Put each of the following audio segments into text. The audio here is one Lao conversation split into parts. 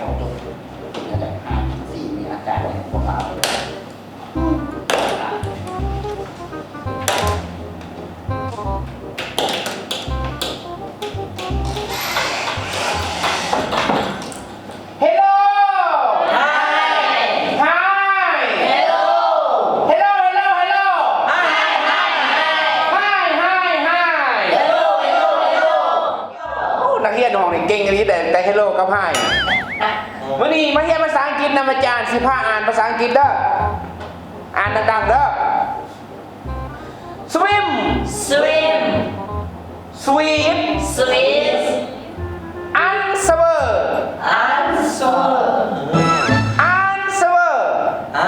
ເປັນຈັ່ງໃດ ຫ້າ ສີ່ ນີ້ອາຈານຍັງບໍ່ເອົາ. Hello! Hi! Hi! Hello! Hello, hello, hello! Hi, hi, hi! Hi, hi, hi! Hello, hello, hello! ໂອ້ ນັກຮຽນຫ້ອງນີ້ເກັ່ງອີ່ຫຼີ ໄດ້ແຕ່ Hello ກັບ Hi. ມື້ນີ້ມາຮຽນພາສາອັງກິດນຳອາຈານ ຊິພາອ່ານພາສາອັງກິດເດີ້. ອ່ານດັງໆເດີ້. Swim. Swim. Sweep. Sweep. Answer. Answer. Answer.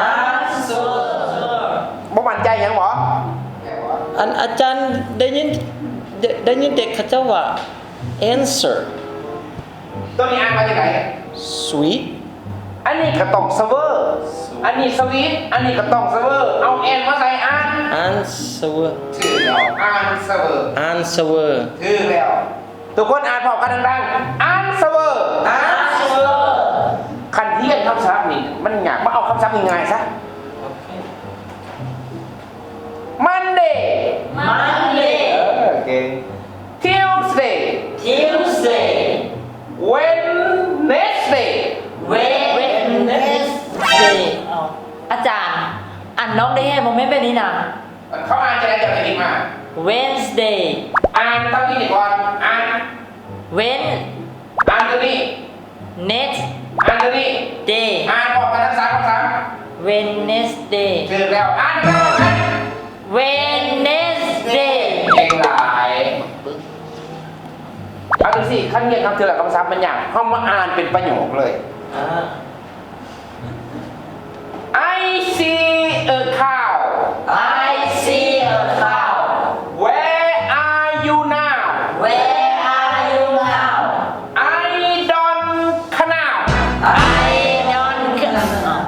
Answer. ບໍ່ໝັ້ນໃຈຫຍັງບໍ? ອັນ ອາຈານໄດ້ຍິນ ໄດ້ ໄດ້ຍິນແຕ່ເຂົາເຈົ້າວ່າ answer. ຕົວນີ້ອ່ານວ່າຈັ່ງໃດ? Sweep. ອັນນີ້ກໍຕ້ອງ sewer. ອັນນີ້ sweep. ອັນນີ້ກໍຕ້ອງ sewer. ເອົາ an ມາໃສ່ an. Answer. ຖືກແລ້ວ answer. Answer. ຖືກແລ້ວ. ທຸກຄົນອ່ານພ້ອມກັນດັງໆ answer. Answer. ຄັນຮຽນຄຳສັບນີ້ມັນຍາກ ມາເອົາຄຳສັບງ່າຍໆຊະ. Monday. Monday. ເອີ ເກັ່ງ. Tuesday. Tuesday. Wednesday. Wednesday. ເອົ້າ ອາຈານ ອັນນ້ອງໄດ້ຮຽນບໍ່ແມ່ນແບບນີ້ນະ. ເຂົາອ່ານຈັ່ງໃດ ເຈົ້າໄດ້ຍິນມາ? Wednesday. ອ່ານຕາມນີ້ກ່ອນ ອ່ານ Wen. ອ່ານຕົວນີ້. Nes. ອ່ານຕົວນີ້. Day. ອ່ານພ້ອມກັນທັງສາມຄຳສັບ. Wednesday. ຖືກແລ້ວ ອ່ານ Wednesday. ເກັ່ງຫຼາຍ. ເອົາຈັ່ງຊີ້ ຄັນຮຽນນຳເທື່ອລະຄຳສັບມັນຍາກ ເຮົາມາອ່ານເປັນປະໂຫຍກເລີຍ. ອ່າ. I see a cow. I see a cow. Where are you now? Where are you now? I don't know. I don't know.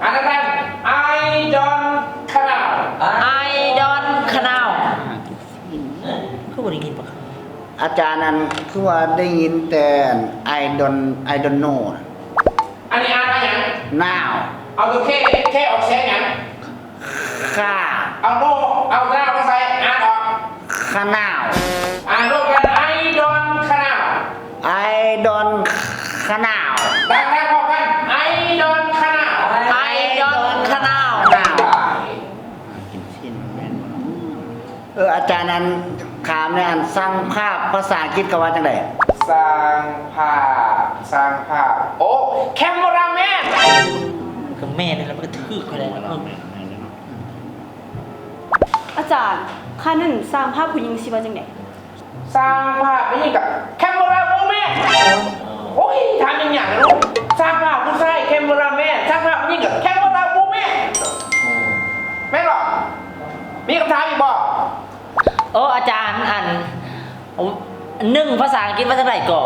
ອ່ານດັງໆ I don't know. I don't know. ຄືບໍ່ໄດ້ຍິນປະຄຳ? ອາຈານ ອັນ ຄືວ່າໄດ້ຍິນແຕ່ I don't, I don't know. ອັນນີ້ອ່ານວ່າຫຍັງ? Now. ເອົາຕົວ K, K ອອກສຽງຫຍັງ? ຄາ. ເອົາ no, ເອົາ now ມາໃສ່ ອ່ານອອກ ຄານາວ. ອ່ານລວມກັນ I don't know. I don't know. ດັງໆ ພ້ອມກັນ I don't know. I don't know. ເອີ ອາຈານ ອັນ ຖາມແດ່ ອັນ ຊ່າງພາບພາສາອັງກິດເຂົາວ່າຈັ່ງໃດ? ຊ່າງພາບ ຊ່າງພາບ ໂອ້ cameraman. ກໍແມ່ນແລ້ວ ມັນກໍຖືກຂ້ອຍແລ້ວ. ອາຈານ ຄັນນັ້ນ ຊ່າງພາບຜູ້ຍິງຊິວ່າຈັ່ງໃດ? ຊ່າງພາບຜູ້ຍິງກໍ camera woman. ໂອ້ຍ ຖາມຫຍັງຫຍັງເນາະ. ຊ່າງພາບຜູ້ຊາຍ cameraman, ຊ່າງພາບຜູ້ຍິງກໍ camera woman. ແມ່ນບໍ່? ມີຄຳຖາມອີກບໍ່? ໂອ້ ອາຈານ ອັນ ໜຶ່ງພາສາອັງກິດວ່າຈັ່ງໃດກໍ?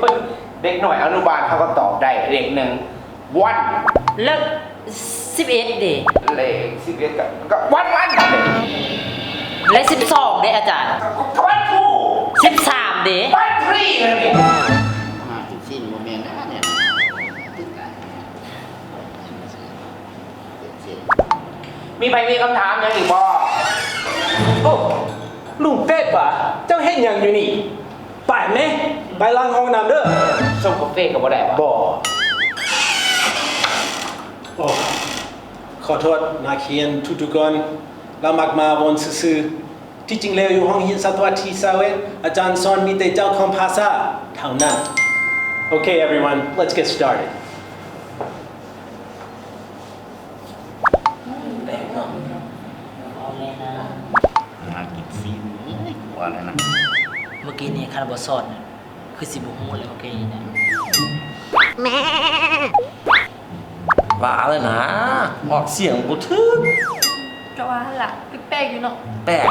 ໂອ້ຍ ເດັກນ້ອຍອະນຸບານເຂົາກໍຕອບໄດ້ ເລກໜຶ່ງ one. ແລ້ວສິບເອັດເດ? ເລກສິບເອັດກໍ ກໍ one one. ແລະສິບສອງເດອາຈານ? ກໍ one two. ສິບສາມເດ? One three ເລີຍນີ້. ຫ້າສິບສີ່ບໍ່ແມ່ນແລ້ວນີ້. ມີໃຜມີຄຳຖາມຫຍັງອີກບໍ່? ໂອ້ ລຸງເປັດຫວາ ເຈົ້າເຮັດຫຍັງຢູ່ນີ້? ໄປແມະ ໄປລ້າງຫ້ອງນ້ຳເດີ້. ຊົງກາເຟກໍບໍ່ໄດ້ຫວາ? ບໍ່. ໂອ້ ຂໍໂທດ ນັກຮຽນທຸກໆຄົນ ລາວມັກມາວົນຊື່ໆ. ທີ່ຈິງແລ້ວຢູ່ໂຮງຮຽນສະຕະວັດທີຊາວເອັດ ອາຈານສອນມີແຕ່ເຈົ້າຂອງພາສາເທົ່ານັ້ນ. Okay, everyone, let's get started. ຫາກິນຊີນເລີຍ ວ່າແລ້ວນະ. ເມື່ອກີ້ນີ້ຄັນບໍ່ສອນ ຄືຊິບໍ່ຮູ້ແລ້ວ ໂອເຄນະ. ວ່າແລ້ວນະ ອອກສຽງບໍ່ຖືກ. ກໍວ່າຫັ້ນລະ ແປກໆຢູ່ເນາະ. ແປກ.